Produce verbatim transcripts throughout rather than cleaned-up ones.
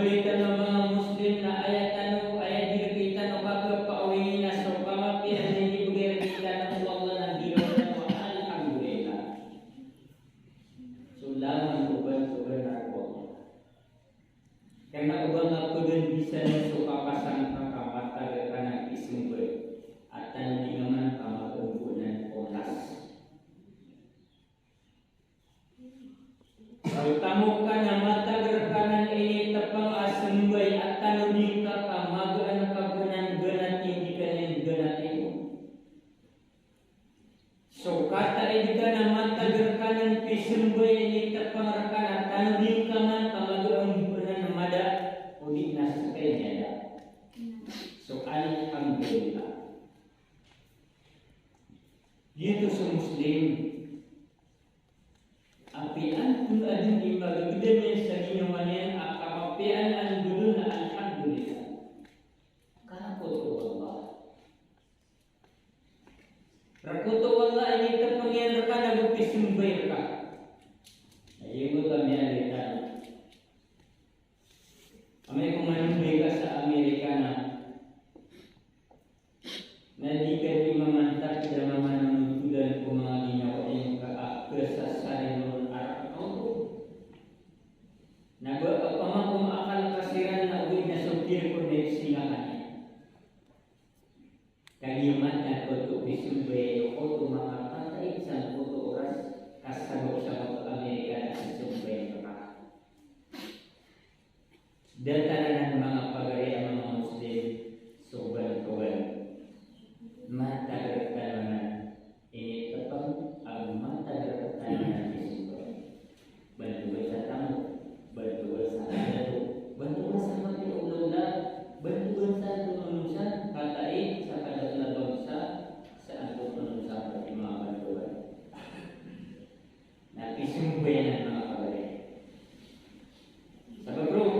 Tano manga Muslim na aya tano, aya di rktano kakhapakay na so kamapiyaan a inibgay rktano o Allah na giraw tano alhamdulillah. So langon o ba, so ba na o Allah. Kna o ba nga pagn di san so kapasang ka ka matag rka na pismbay. A tano di nga man ka magbgay na oras. Pagtamok ka na matag rka na initpang a smbay a tano di ka ka magaan ka pn a ganatin di ka niyan ganatin. So kataid ka na matag rka na pismbay a initpang rka na tano di ka man ka magaan pn a mada o di na skay niyan da. So alhamdulillah. Giyoto so Muslim. Apiya antonaa dn i magagdam iyan sa ginawa niyan a kamapiyaan a nggalbk na alhamdulillah. Karakot o Allah. Rakot o Allah a initpang iyan rka na go pismbay rka. Aya bo ta miyaaloy tano. Amay ko manmbay ka sa Amerika na, na di ka di mamantag da mamanonotodan ko manga ginawa iyan ka a kasasari ron a rk. Na ba, opama ko maakal ka siran na ogaid na so pir ko na isinga ka niyan. Kagiya matag oto pismbay oto makakataid sangkoto oras, ka sabap sa oto Amerika na sismbay ka. Datar anan manga pagari a manga Muslim so bantogan. Matag rktano anan initpang ago matag rktano anan pismbay. Bantogan sa tamok, bantogan sa dato, bantogan sa mati o lawla, bantogan sa antonaa onosan, kataid sa kadakl a bangsa, sa antonaa onosan pati manga bantogan. Na pismbay anan manga pagari. Sabap roo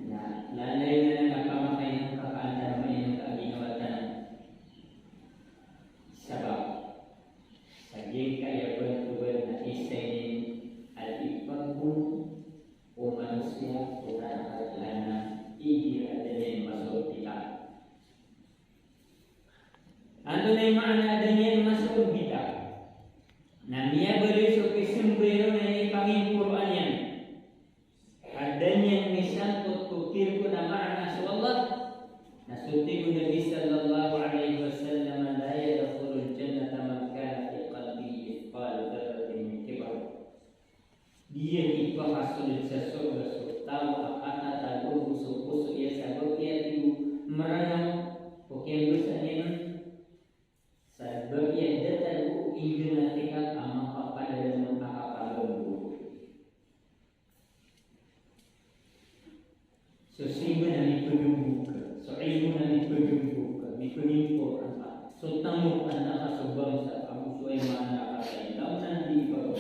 na lalayon anan a pamakainong ka ka an tano mainong ka a ginawa tano. Sabap sa giyangkaya bantogan na isa iyan a di pagbono o manosiya ko tarakal anan igira da niyan masold kita. Antonaa i maana a da niyan masold kita? Na miyabaloy so pismbay ron na inipanginporoan iyan. Ka da niyan misangkot ko tirko na maana so Allah. Na so tig o Nabi sallallahu alaihi wasallam, "La yadkhulul jannata man kana fi qalbihi mithqalu dharratin min kibr." Di iyan ipakasold sa sorga so taw a katatago so poso iyan sa bagiya tig o Mranaw ko kiyandosa niyan on. Sa bagiya datar o ingd na tig a makapadalm a kapagambor. So simba na mipagambor ka, so ilmo na mipagambor ka, mipagambor ka, so tamok a nakasobang sa kamosoy man a kataid, na di ipagambor.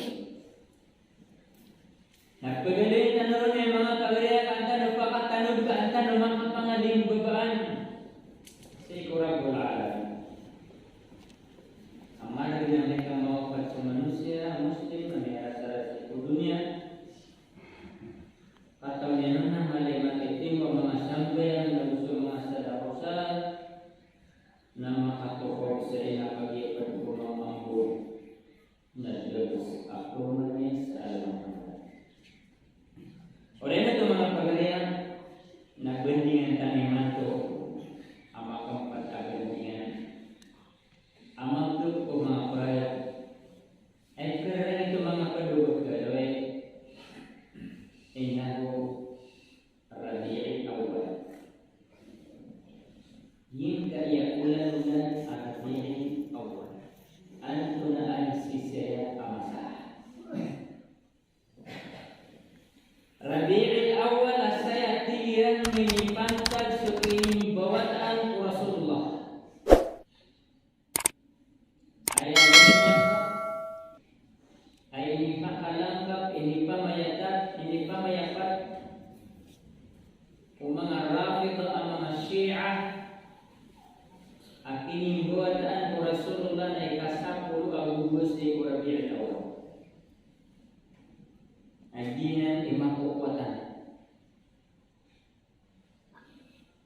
Na pagaloy tano ron, manga pagari, a an tano pakatano, ka an tano makapangalim babaan sii ko Rabbul Alamin. Amay na miyakawapat so manosiya a Muslim a miyarasarasa sii ko doniya, katawan iyan on na mala i matitimo a manga sambayang, na go so manga sadaka, na makatokaw sa ina kagiya pd ko manga ambor. Na dagos a proman iyan sa alam a Muhammad. Oriyan oto manga pagari, na bandingan tano imanto a makampat a bandingan a maito ko manga pagari. Ay kararangit o manga pagari, gawii, inago Rabiul Awwal. Giyangkaya olan-olan a Rabiul Awwal, antonaa i sii saya a masa? Rabiul Awwal a saya tig iran a inipantag so kinimbawataan o Rasulullah. Aya lima, aya inipakalangkap, inipamayatap, inipamayapat o manga Rafida a manga Shia a kinimbawataan o Rasulullah na ikasapolo ago dowa sii ko Rabiul Awwal. A giyanan i makokowa tano.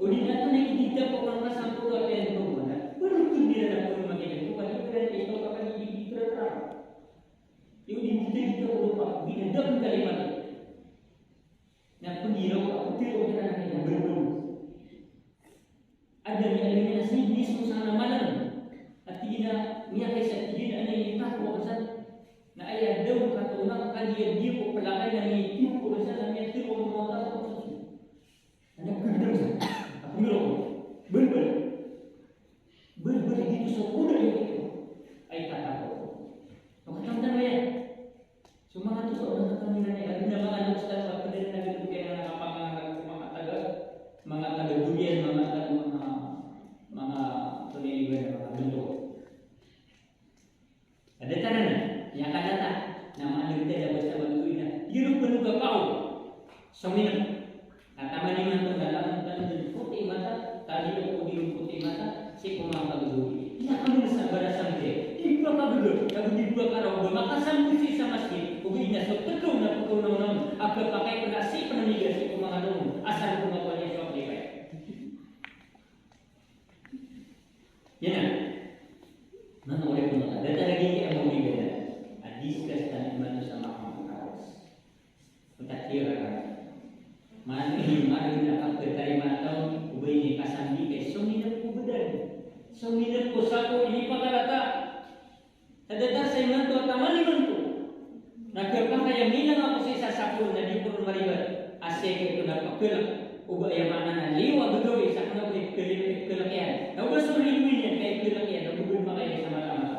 O di na to na igira ko kan ka sampo ka pen ko na. Pero to di na ko ma kaya ko kan ko pen ko ka kan di di tra tra. Yo di di di ko pa di na dam kalimat. Na pundiro ko tiro ka na kaya berdo. Ada ni, ada ni na si mismo sana malam. Ati na niya kay sa ati na ni takwa sa. Na aya daw ka to na kaya di ko pelakay na ni ko sa na niya tiro ko na takwa sa. Ana gendang sa. Ako miro. Belbel. Belbel gitu so kuda ya. Ay, kata ko. Makatamtan mo yan. So, mga to, mga to, mga to, mga to, mga to, mga to, mga taga, mga taga Duyan, mga taga, mga, mga, tunay ba na, mga bundok. Ada tanan, ya kadata, na maana kita da basta maluwi na. Yun ang ganun ka pa, oh. So, minum. At tama naman itong dalang, tanong din, puti mata, tali ko di yung puti mata, si kumang pagduwi. Iya kami sa bara sampe. Di ba ka gulo? Kago di ba ka raw ba? Makasampo si sa masjid. Uwi na so, pagkaw na, pagkaw na, na. Agka pakay ko na si panamiga, si kumang ano. Asal ko makuha niya sa pagkipay. Yan na. Manga oripn o Allah, da ta lagid a mawlidan a discuss tano imanto sa manga makawas. Pagkatira ka. Mani, mani na kapagtarima taw, o ba ini kasambi kay suminep ko bedan. Suminep ko sako, inipakalata. Sa datar sa imanto a taman imanto. Na kapakay a milang ako sa isa sapolo na di ko ron maribat. A seke ko na pakelek. O ba aya maana na liyo a gagawii sa kena ko ikelek, ikelek iyan. Na o ba so liyo iyan, kay ikelek iyan, na o ba makaya sa mata-mata.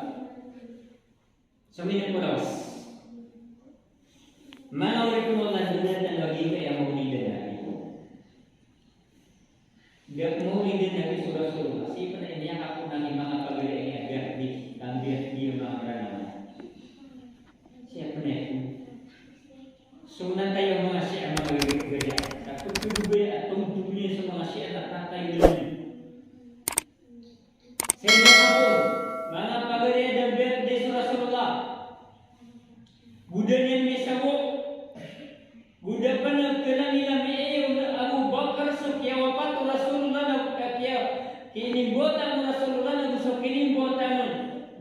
Suminep ko lawas. Manga oripn o Allah, da ta lagid a mawlidan a Gak mawlidan Nabi so Rasulullah, sii pn a iniyakap o Nabi manga pagari a iniya, gak di, tambiyat di manga Mranaw. Sii pn a ito. So na tayo manga Shia manga gagaya. Kapag kagagaya at tungtong niya sa manga Shia na tatay niya. Sa iniyakap o manga pagari a tambiyat di so Rasulullah. Go da niyan miyasago. Go da pn a khalangan iyan a miyaw na Abu Bakar so kiyawapat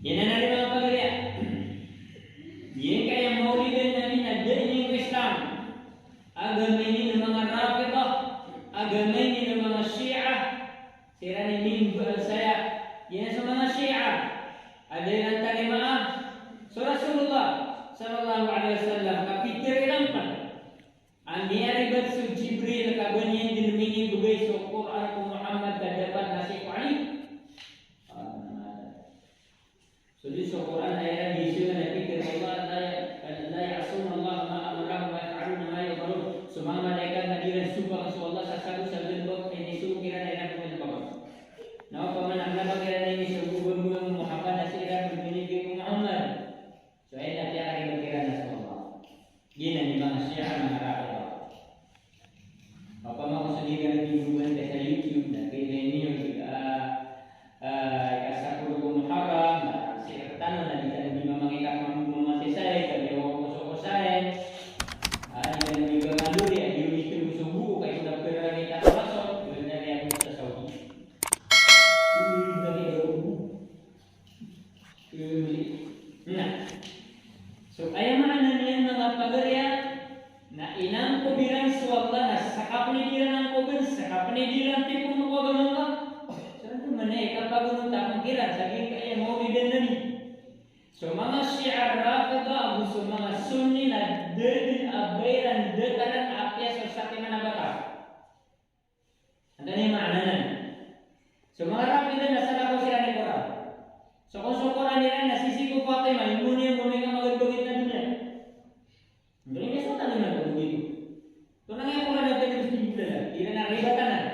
Giyanan i manga pagari a, giyangkaya Mawlid an-Nabi na da ini ko Islam. Agama ini na manga Rafidah, agama ini na manga Shia. Siran i mimbal saya, giyanan so manga Shia a da iran tarimaa so Rasulullah sallallahu alaihi wasallam, ka pitharo iran pn a miyaribat so Jibril ka ba niyan dn minibgay so Qur'an ko Muhammad ka dapat na sii ko Ali. So di so Qur'an a iran di so na pitharo o Allah, la ya-, la ya'suna Allah ma amarahum wa yaf'aluna ma yu'marun. So manga malaikat na di iran sompang so Allah sa sago sa dn ba inisogo kiran a iran pman pman. Na opama na kna ba kiran inisogo ba Muhammad na sii iran pman minibgay ko Muhammad. So aya na piyakaribat kiran na so Allah. Giyanan i manga Shia, manga Rafidah. Opama ko so di ka nagdudugan ka sa YouTube, na kailangan niyo di ka, ah, Panidilan tipon ko agama nga. Sa anda man i kapagonot a pangkiran sa giyangkaya Mawlid an-Nabi. So manga Shia Rafida ago so manga Sunni na da dn a ba iran dataran a apiya so satiman a bata. Antonaa i maana nan? So manga Rafida na salakaw siran i Qur'an. So kon so Qur'an iran na sisii ko Fatima, ino niyan bo miyakamagadbagit na doniya. Antonaa i miyasota niyan bo dito? Tonaa i Qur'an a tagos di gulala, iran a ribatan anan.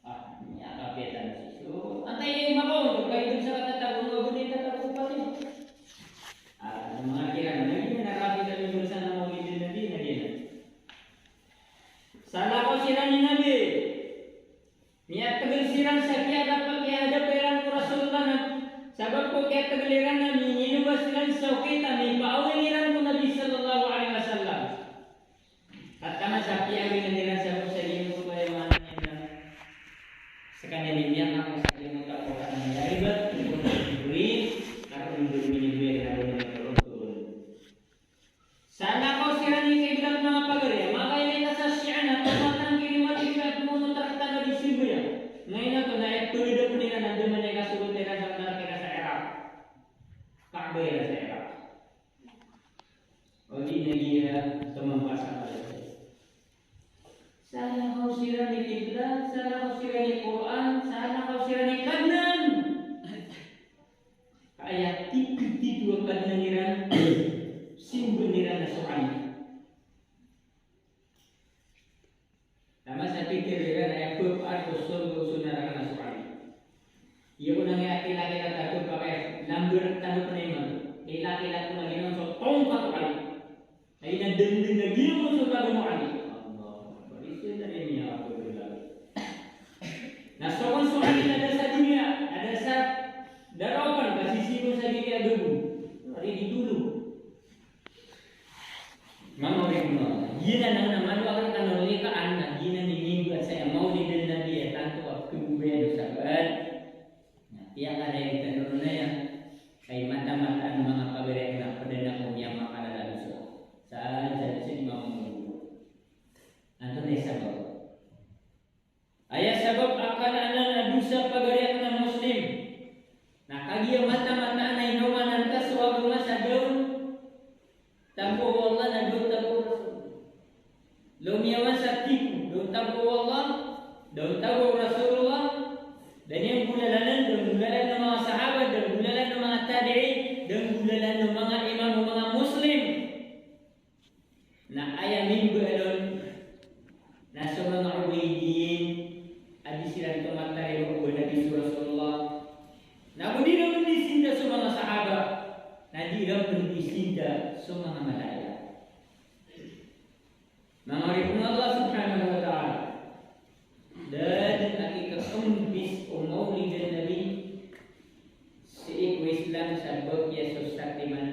Ah, miyakapiya tano sii. So antaa i makaon, ka ito sa katatago, mabudi tatago ko Fatima. Ah, so manga kiran, na giyanan a Rafida miyabaloy sa Mawlid an-Nabi, na giyanan. Salakaw siran i Nabi. Miyatgl siran sa kiyadap, kiyadap iran ko Rasulullah na sabap ko kiyatgl iran na mininoba siran sa okit a mipaawing iran ko Nabi sallallahu alaihi wasallam. Taman sa piyawingan iran sabap sa giyangkoto a maana niyan na skaniyan i miyakaoma sa giyangkoto a Qur'an a miyaribat, ko Jibril, a roo dn miniboy iran a roo dn miniboy iran. Salakaw siran i kiblat manga pagari, makailay ka sa Shia na pamakan kirimat i kiblat mo so trakta na di simba iyan. Ngayon oto na aya pagdap iran, andamanaya i kasogat iran sa trakta iran sa Iraq. Kaaba iran sa Iraq. O di na giya tumampa sa Malaysia. Salakaw siran i kiblat, salakaw siran i Qur'an, salakaw siran i Kadnan. Ka aya titho-titho a Kadnan iran, simba iran na so Ali. Taman sa titho iran aya pphar ko sorga o so naraka na so Ali. Iya ko na aya kilakila tano, pakay number tano pn iman. Kilakila ko na giyanan so tongkat o Ali. Ay na dndn na giya mo so tago mo Ali. Allahu Akbar. Isa na rin niya ako bilang. Na so kon so Ali na da sa doniya, na da sa darookan, ka sisii ko sa giyangkaya gabo. Ari di dolo. Manga oripn o Allah. Giyanan na mano a kano likaan na giyanan i mimboat sa aya Mawlid an-Nabi a tanto a khababayaan o sabaad. Na piyakariyain tano ron aya, ka i mataan-mataan a manga pagari akn na pd anan ko miyamakalala a dosa. Sa, sa, sa di mambo. Antonaa i sabap? Aya sabap a kala anan a dosa, pagari akn a Muslim, na kagiya mataan-mataan a inomanan ka so agama sa da on tagoa o Allah na da on tagoa o Rasul. Lomiyawan sa titho, da on tagoa o Allah, da on tagoa o Rasulullah, da niyan golalanan, da nggolalan o manga sahaba, da nggolalan o manga tabi'in, da nggolalan o manga imam o manga Muslim. Na aya mimbaal on na so manga Ubaydiyin a di siran pmatarimaa o ba Nabi so Rasulullah. Na go di iran pn di sinda so manga sahaba, na di iran pn di sinda so manga malaikat. Manga oripn o Allah subhanahu wa ta'ala, da dn a kikakmbis o Mawlid an-Nabi sii ko Islam sa ba apiya so satiman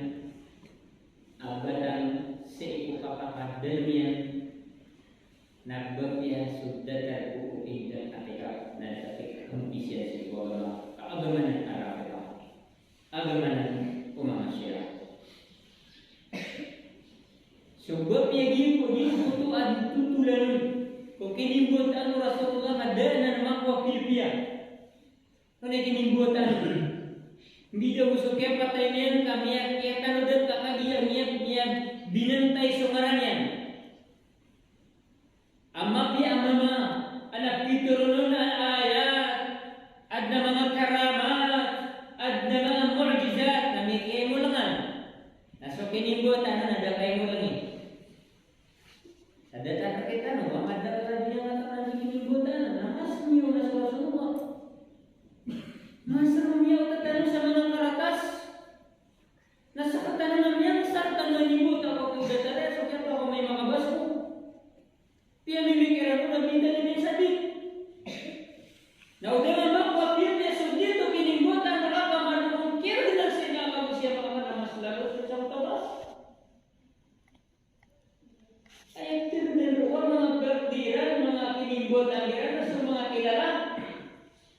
a batang sii ko kapakadalm iyan, na ba apiya so datar ko o Eid al-Adha, na da a kikakmbis iyan sii ko agama, ka agama nan a Rafida. Agama nan o manga Shia. So ba apiya giyangkoto a di totolan on ko kinimbawataan o Rasulullah a da anan makowa pipiya. Tonaa i kinimbawataan on? Mbida o so kiyapatay niyan ka miya, kiyatanodan ka kagiya miya, miyabinantay so ngaran iyan. A mapiya a mama a na pitharo on a ayat, adn a manga karamat, adn a manga mu'jizat, na mikiimolngan. Na so kinimbawataan on na da kaimolngi. Sa datar rktano a madakl a di niyan katawan a di kinimbawataan on, na mas miyaona so Rasulullah. Mas miyaona tano sa manga karatas. Na sktano na miyangsar tano a inimbawata ko datar iyan, so kiyapakaoma i makabaso. Piyamimikiran o na bintang iyan sa bit. Na o da nga makowa pipiya so giyoto kinimbawataan, na kapaman o kiyargn sa ina ka bo siya makaman a mas lalo sa sa otabas. Aya tirdan o manga bakdiran, manga kinimbawataan iran, na so manga kilala.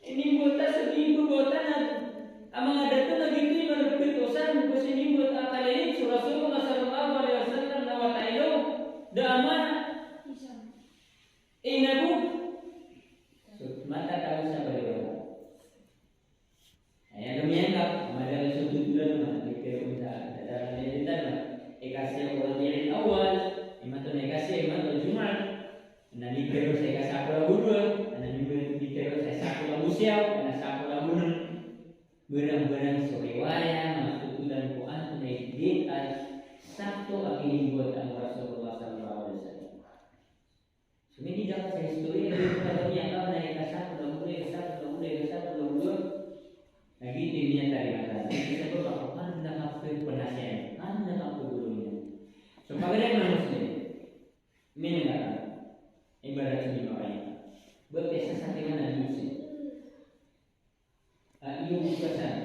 Inimbawata so inimbawata na a manga dato na giyoto i malbet o san, go so inimbawata a kalilid so Rasulullah sallallahu alaihi wasallam na wata ilo, da a manga inabog. Pero sa ika sapolo ago dowa, na di, di pero sa sapolo ago siyaw, na sapolo ago nem. Barang-barang so riwaya, na so totolan ko antonaa i date a sakto a kinimbawataan o Rasulullah sallallahu alaihi wasallam. So, minidakel sa istorya, di ko na ba niyan ka na ika sapolo ago dowa, ika sapolo ago dowa, ika sapolo ago dowa. Na giyoto i miyatarimaan. Sabap a kano na kapepnasiyan, kano na kapegolongan. So, pagari a Muslim, minenggara, ibarat ini makaya. Ba piyasasatiman a dosa. A, iyo, bukasan.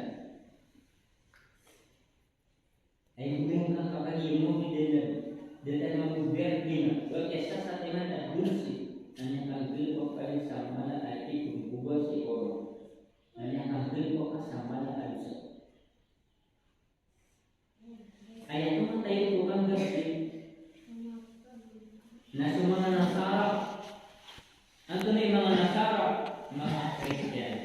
Ay, bukasan ka pagari mo, di dala. Dala mo, bukasan. Ba piyasasatiman a dosa. Aya kanggalebek ka sa mala a ipon ko ba si Oro. Aya kanggalebek ka sa mala a dosa. Aya tomatay ko kanggalebek na so manga Nasara. Antonaa i manga Nasara? Manga Kristiyan.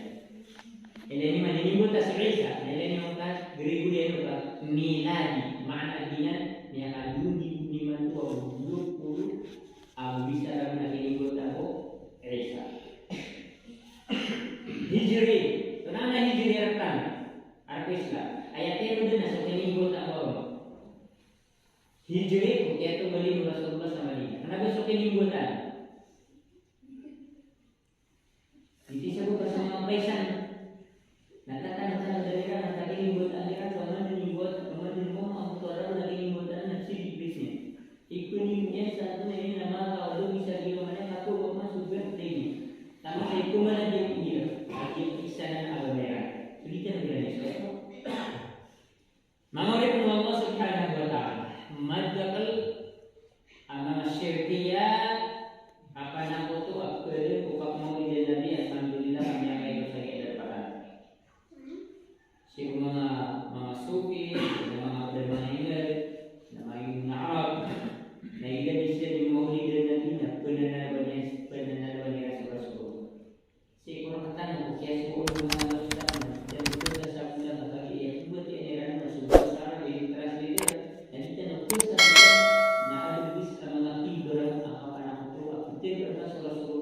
Ilay niyo man inimbawata si Isa, ilay niyo ka Gregoriano ka miladi. Maana niyan, miyakadowa niyo man to ago dowa polo ago isa ragon a kinimbawataan o Isa. Hijri. Antonaa i Hijri a rktano? Arap Islam. Aya tero dn na so kinimbawataan o Hijri, ko kiyatobali o Rasulullah sa Madinah. Kna ba so kinimbawataan? Iti sabap a so manga paisan na tatano-tano iran a kinimbawataan iran, so manga inimbawata, so manga inimbawata, so manga inimbawata na sii di business. Iko ni mo iyan sa antonaa i manga kaolog isa giro manga kato o manga so birthday niyan. Taman sa iko man a di iyan, a di iyan isa na agama iran. So di tano iran iso. Manga oripn o Allah Subhanahu wa Ta'ala, madakel a manga shirkiyat a panakoto a pd ko kapmawlid a Nabi, alhamdulillah, a miyakaidar sa giya darpatan. Sii ko manga, manga Sufi, na manga, na manga Hindu, na manga Hindu na Arab, na igira di siran di mawlid a Nabi na pnanarwan iran, pnanarwan iran so Rasulullah. Sii ko rktano ko kiyasowa o manga ustadh na di tano pzasabotan a kagiya iyan, ibarat iyan iran na so bahasa Arab i translate iran, na di tano pzasabotan na adn dn sa manga kibrang a kapanakoto a ptharoon sa Rasulullah.